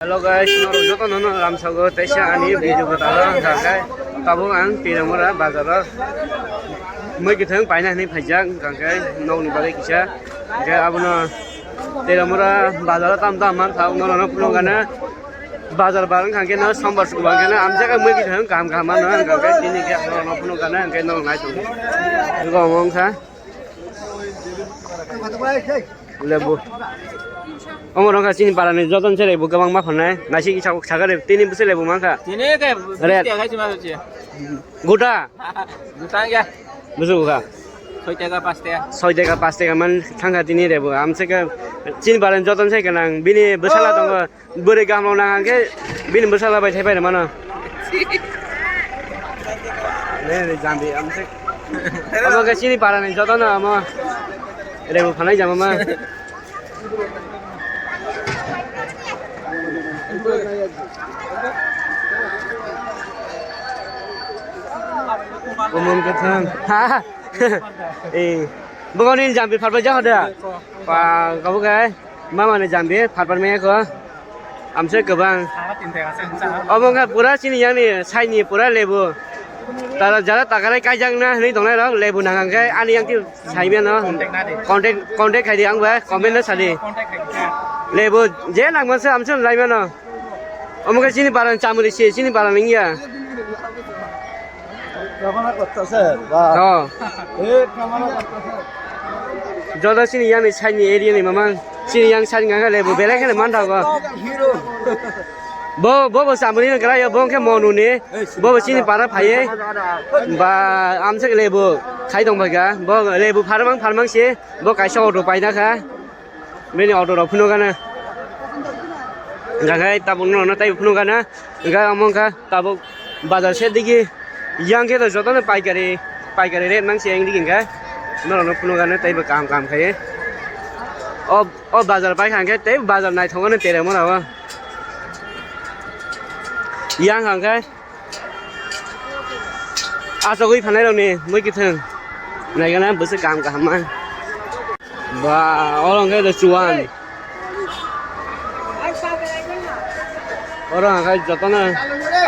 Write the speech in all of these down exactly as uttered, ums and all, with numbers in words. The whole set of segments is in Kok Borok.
Hello guys, norok joto no ramsago teisa ani video kwtal o hwnkha khe tabuk ang Tiramura bazar o mui kwthwng paina hinwi phaijak hwnkha khe nokni bagwi kisa hwnkhe abono Tiramura bazar o tam tam man thang norok no phunukgana bazar bar wngkha khe no sombar subar khe no amjak mui kwthwng kaham kaham mano hwnkha khe tini khe norok no phunukgana hwnkhe norok nai tongo. Ego omo wngkha. Lebu. Omo rok chini para ni joton se lebu kwbang ma phanai. Naisik sakha lebu tini bwse lebu mankha. Tini ke Red. Bisti agai chuma bisti. Guta. Guta ya. Bwse guka. Soi taka pas taka. Soi taka pas taka man thangkha tini lebu. Amse ke chini para ni joton se kanang bini bwsala tongo. Bwrwi kaham rok nang hwnkhe bini bwsala bai thaipai rwmano. Ne, ne, jambi, amsik. Omo khe chini para ni joto no omo. Lebu phanai jama ma. Omo khe thang. Ha, ha. Eh, bokoni jambi pharpai jaho da. Pa, kabo khe. Mama ni jambi pharpar maya ko. Amse kwbang. Obo wngkha pura chini yang ni side ni pura lebu. Tara jara takarai kaijak na hinwi tongnai rok lebu nang hwnkhe ani yang ti sai mano. Contact, contact khai di ang bai comment no sadi. Lebu je nang manse amse lai mano. Omo khe chini para ni chamuri se chini para ni ya. Kamana kottase, ba. Oh. Eh, kamana kottase. Joto chini yang ni side ni area ni mamang. Chini yang side ni hwnka lebu belai kheno man thago. Hero. Bo, bo, bo samri ni kra yo, bo khe monu ni. Bo, bo chini para phaiye. Ba, amse lebu khai tong bhaga. Bo lebu pharmang, pharmang se. Bo kaisa auto paina kha. Bini auto rok phunukgana. Hwnkha khe tabuk norokno taibo phunukgana. Hwnkha omo wngkha tabuk bazar se digi. Yang khe to jotono paikari, paikari rate nang se yang digi hwnkha. Norokno phunukgana taibo kaham kaham khai. O, o bazar paikha hwnkhe tei bazar naithokgani tere mora o. Yang hwnkhe. Achogwi phanai rokni mui kwthwng. Naigana bwswk kaham kaham ma. Ba, oro hwnkhe the chuan. Oro hwnkhe jotono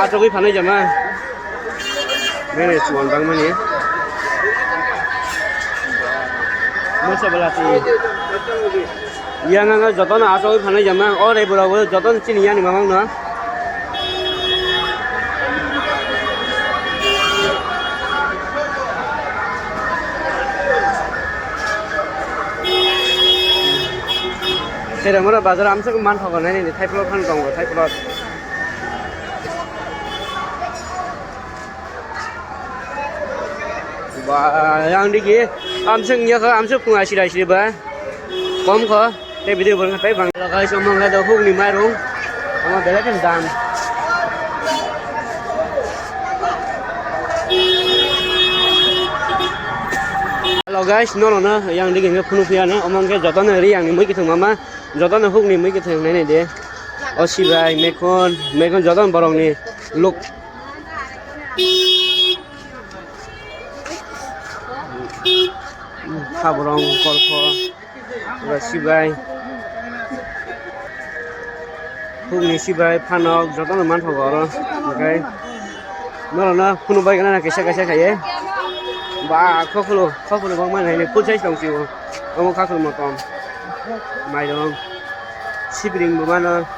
achogwi phanai jama. Nene chuan bangmani. Mosa belati. Yang ang jotono achogwi phanai jama, o rebura bo jotono chini yang ni mamang no. Tere mora bazar amsa ko man thogo nai ni thai plot phan tongo thai plot. Ba, yang digi, amseng ya ka, amseng phung asiri asiri ba. Kom ko, te video bang, te bang. Guys, omong la do huk ni mairung. Ama bela kan dam. Hello guys, no no no, yang digi nge phunu phiya na, omong ke joto na ri yang ni mui kithung mama, joto na huk ni mui kithung nai nai de. O sibai, mekon, mekon joto na borok ni look. Haborong kolpo, oro sibai, hukni sibai, phanok, jotono manthogo oro. Hwnkhe norokno phunukbai gana kaisa kaisa khaiwi. Ba, khokolo, khokolo bangma naini full size tong sio. Omo khakolo motom, mairung, sibring bo mano.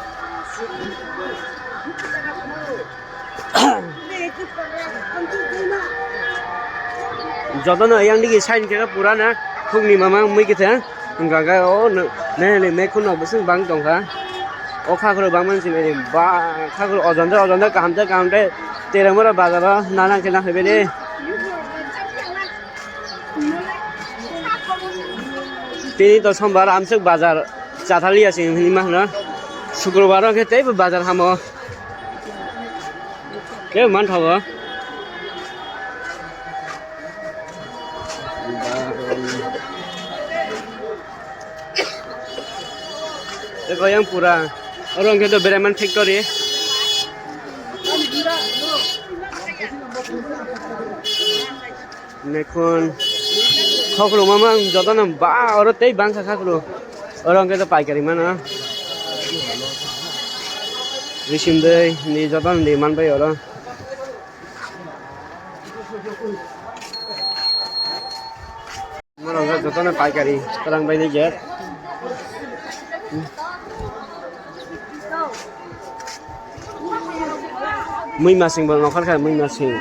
Jotono yang digi sign khe pura na hukni mamang mui khe hwnkha khe o nene mekhun no bwswk bang tongkha. O khakhoro bangmani simi ba khakhoro ojonde ojonde kaham tei kaham tei tereng mora bazaro nana khe naphai bini. Tini to sombar amswk bazar chathaliya se hinwi ma hwno. Sukrobar o khe teibo bazar hamo. Khe manthogo. Eko yang pura. Oro hwnkhe to Bremen factory. Mekhun khoklo mamang jotono ba oro tei bangkha khaklo. Oro hwnkhe to paikari mano. Risimdei ni joto ni manbai oro. Norok jotono paikari twlang bai nai je. Mui masing bo nokar kha, mui masing.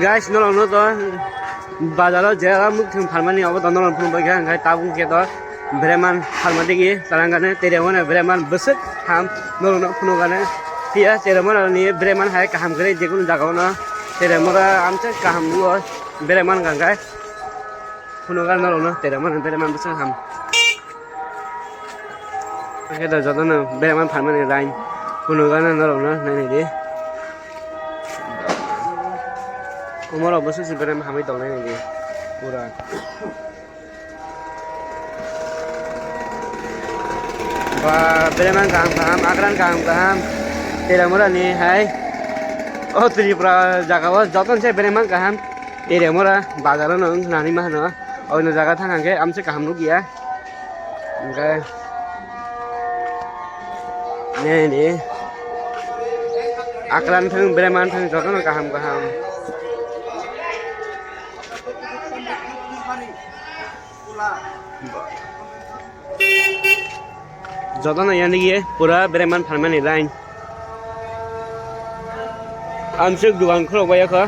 Guys, norok no to bazar o je muikwthwng pharmani obo to norok phunuk bai kha, hwnkhe tabuk khe to. Breman pharma digi talangani teremona breman bwswk ham norokno phunukgani. Phiya teremona ni breman hai kaham kwrwi jekunu jagao no teremora amtwk kaham nukgo breman hwnkhe phunukgani norokno teremona breman bwswk ham. Hakhe da jotono breman pharmani line phunukgani norokno nainai di. Omorok bwswk se breman hamwi tongnai naidi pura. Ba, bereman kaham kaham, agran kaham kaham. Teremora ni hai. O Tripura jaga o joto se bereman kaham. Teremora bazar o no wng nani ma hano. Oino jaga thang hangke amse kaham nukya. Hingke. Ne ni. Agran thang, bereman thang joto no kaham kaham. Jotono yanigi pura bereman pharmani line. Amsuk dugan khulok bai kho.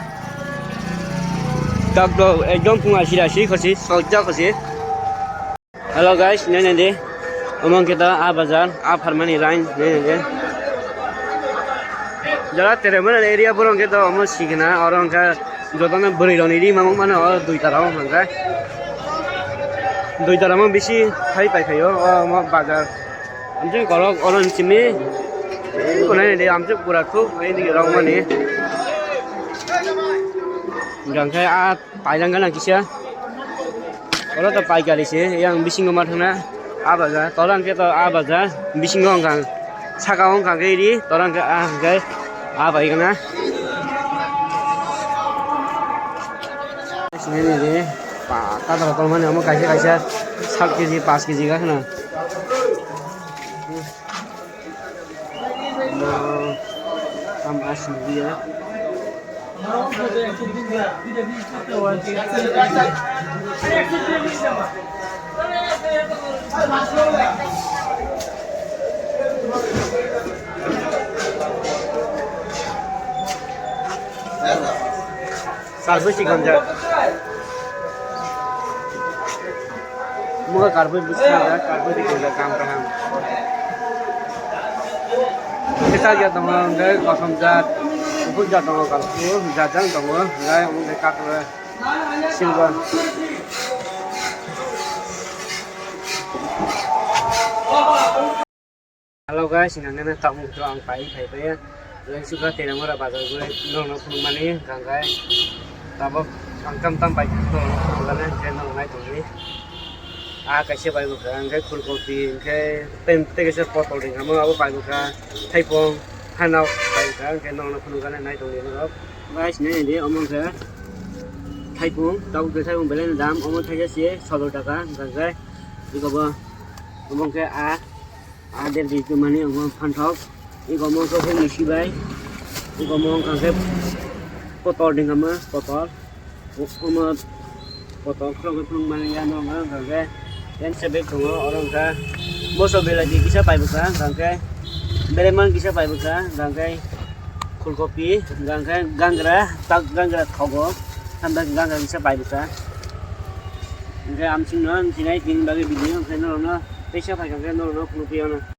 Dak do ekdom phung asi asi khosi, sojja khosi. Hello guys, nene de. Omong kita a bazar, a pharmani line, nene de. Jara teremana area borong kita omo signa, orang ka Jotono bwrwi rokni ri mamung mano o dui tara o hwnka. Dui tara mo bisi hai paikhaio o omo bazar. Amtwi borok oro ni simi. Ei, konai de amtwi pura thuk, ei, digi rok mani. Hwnkhe a pailangana kisa. Oro to paikari se, yang bisingo ma thangna. A bazar, tola hwnkhe to a bazar, bisingo hwnkha, saka o hwnkha khe ri, tola hwnkhe a hwnkhe a bai gana. Sinai nai de, pa, ta ta tong mani omo kaisa kaisa sat kg, paanch kg ga khna. Tam asli dia. Salsa si ganja. Muga karpui bwsajak, karpui ri kaijak, kam kaham. Kwchak ya tongo, hwnkhe kosom jat, kuphur jat tongo, karpui jat jang tongo, hwnkhe omo khe kakrwi silver. Hello guys, hinang nana tabuk to ang pai phai phai ya. Lengsuka Tenamura bazar guri norokno phunukmani hwnkha hwnkhe tabuk ang tam tam bai norokno phunukgani hwnkhe norok nai tongdi. A kaisa bai bwkha hwnkhe khulkopi hwnkhe tei tei kaisa potol ringkha mo abo bai bwkha thaipung hanok bai bwkha hwnkhe norokno phunukgani nai tongdi norok. Guys nai di omo hwnkhe thaipung tabuk tei thaipung belai no dam omo thaisa se sotoro taka hwnkha hwnkhe ikobo omo hwnkhe a. Ader di tumani omo phanthok. Iko omo khe hwnwi sibai. Iko omo wngkha khe potol dingkama, potol. O-, omo potol khoroknwi phunukmani ya, omo wngkha khe tense bag tongo, oro wngkha moso belai di kisa pai bwkha, hwnkha khe bereman kisa pai bwkha, hwnkha khe khulkopi, hwnkha khe gangra, tak gangra thogo, hamda gangra kisa pai bwkha. Hwnkhe amsingno wngsinai tini bagwi video, hwnkhe norokno teisa phaikha khe norokno phunukphiyano.